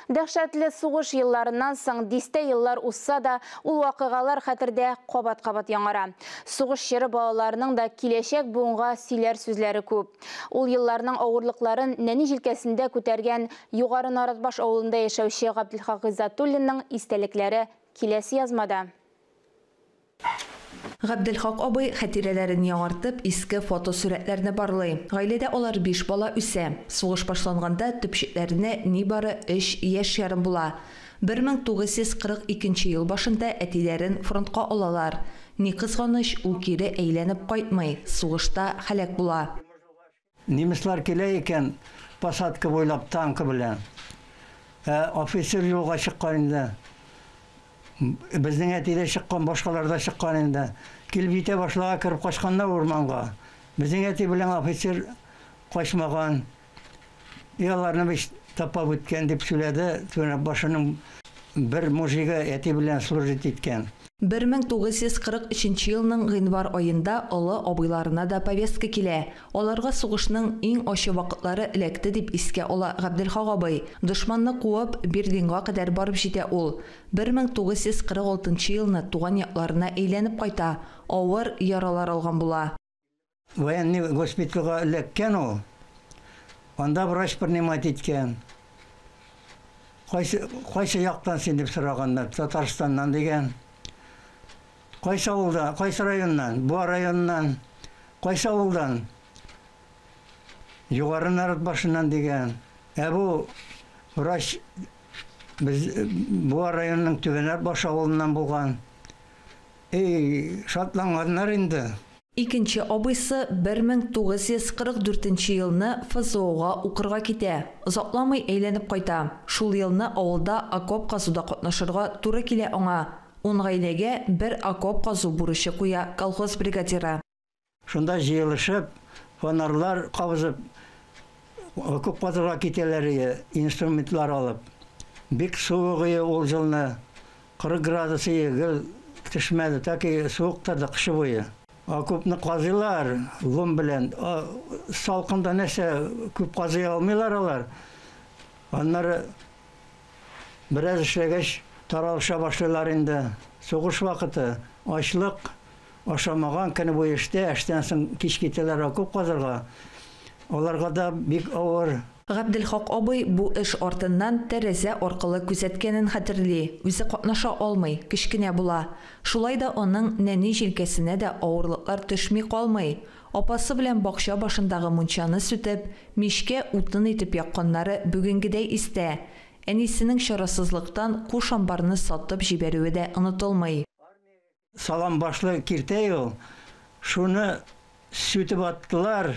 Дәһшәтле сугыш елларыннан соң дистә еллар узса да, ул вакыйгалар хәтердә кабат-кабат яңара. Сугыш чоры балаларының да киләчәк буынга сөйләр сүзләре күп. Ул елларның авырлыкларын нәни җилкәсендә күтәргән Югары Наратбаш авылында яшәүче Габделхак Гыйззәтуллинның истәлекләре киләсе язмада. Габделхак абый, хатирәләрен яңартып, иске фотосурәтләрне барлый. Гаиләдә алар биш бала үсә. Сугыш башланганда төпчекләренә нибары өч яшь ярым була. 1942 ел башында әтиләрен фронтка алалар. Ни кызганыч, ул кире әйләнеп кайтмый, сугышта һәлак була. Немецлар килә икән посадка буйлап танкы белән. Ә офицер юлга чыккан инде. Безнең әти дә чыккан, башкалар да чыккан инде. Килеп җитә башлага кереп качканнар урманга. Безнең әти белән офицер качмаган. И аларны бит тапап үткән дип сөйләде. Башының бер мужигы әти белән служить иткән. 1943 елның гыйнвар аенда олы абыйларына да повестка килә. Аларга сугышның иң ачы вакытлары эләкте дип искә ала Габделхак абый. Дошманны куып, Берлинга кадәр барып җитә ул. 1946 елны туган якларына әйләнеп кайта, авыр яралар алган була. Военный госпитальгә эләккән ул. Анда врач принимать иткән. Кайсы, кайсы яктан син дип сораганнар. Татарстаннан дигән. Кайсы авылда, кайсы районнан? Буа районыннан. Кайсы авылдан? Югары Наратбашыннан дигән. Ә бу врач без Буа районының Түбән Баш авылыннан булган. Эй, шатланганнар инде. Икенче абыйсы 1944 елны ФЗОга укырга китә. Озакламый әйләнеп кайта. Шул елны авылда окоп казуда катнашырга туры килә аңа. 10 гаиләгә бер окоп казу бурычы куя колхоз бригадиры. Шунда җыелышып, фонарьлар кабызып, окоп казырга китәләр иде, инструментлар алып. Бик суык иде ул елны. 40 градус иде, гел төшмәде, так и суык торды кышы буе. Окопны казыйлар лом белән. Салкында нәрсә күп казый алмыйлар алар. Аннары бераз эшләгәч таралыша башлыйлар инде. Сугыш вакыты, ачлык, ашамаган көне буе эштә, эштән соң кич китәләр окоп казырга. Аларга да бик авыр. Габделхак абый бу эш артыннан тәрәзә аркылы күзәткәнен хәтерли. Үзе катнаша алмый, кечкенә була. Шулай да аның нәни җилкәсенә дә авырлыклар төшми калмый. Апасы белән бакча башындагы мунчаны сүтеп, мичкә утын итеп якканнары бүгенгедәй истә. Әнисенең чарасызлыктан куш амбарны сатып җибәрүе дә онытылмый. Салам башлы киртә ул. Шуны сүтеп аттылар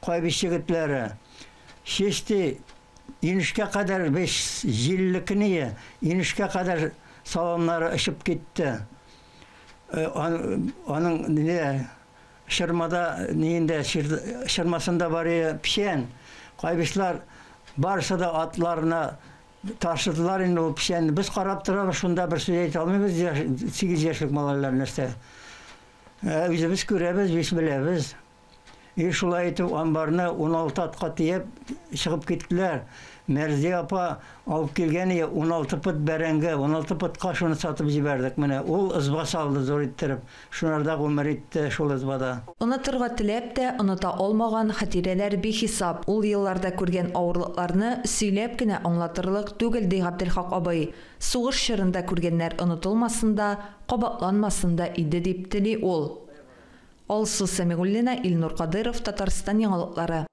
Кайбыч егетләре. Чисти инешкә кадәр беш җилле көние, инешкә кадәр саламнары очып китте. Аның не чырмада ниендә чырмасында бар иде печән. Кайбычлар барысы да атларына ташыдылар инде ул печәнне. Без карап торабыз, шунда бер сүз әйтә алмыйбыз, 8 яшьлек малайлар нәрсә. Үзебез күрәбез, без беләбез. И шулай итеп амбарны 16 атка төяп чыгып киттеләр. Мәрзия апа алып килгән иде 16 пот бәрәңге, 16 потка шуны сатып җибәрдек менә. Ул ызба салды зур иттереп. Шунарда гомер итте шул ызбада. Онытырга теләп тә, оныта алмаган хатирәләр бихисап. Ул елларда күргән авырлыкларны сөйләп кенә аңлатырлык түгел, ди Габделхак абый. Сугыш чорында күргәннәр онытылмасын да, кабатланмасын да иде дип тели ул. Алсу Сәмигуллина, Илнур Кадыров, Татарстан яңалыклары.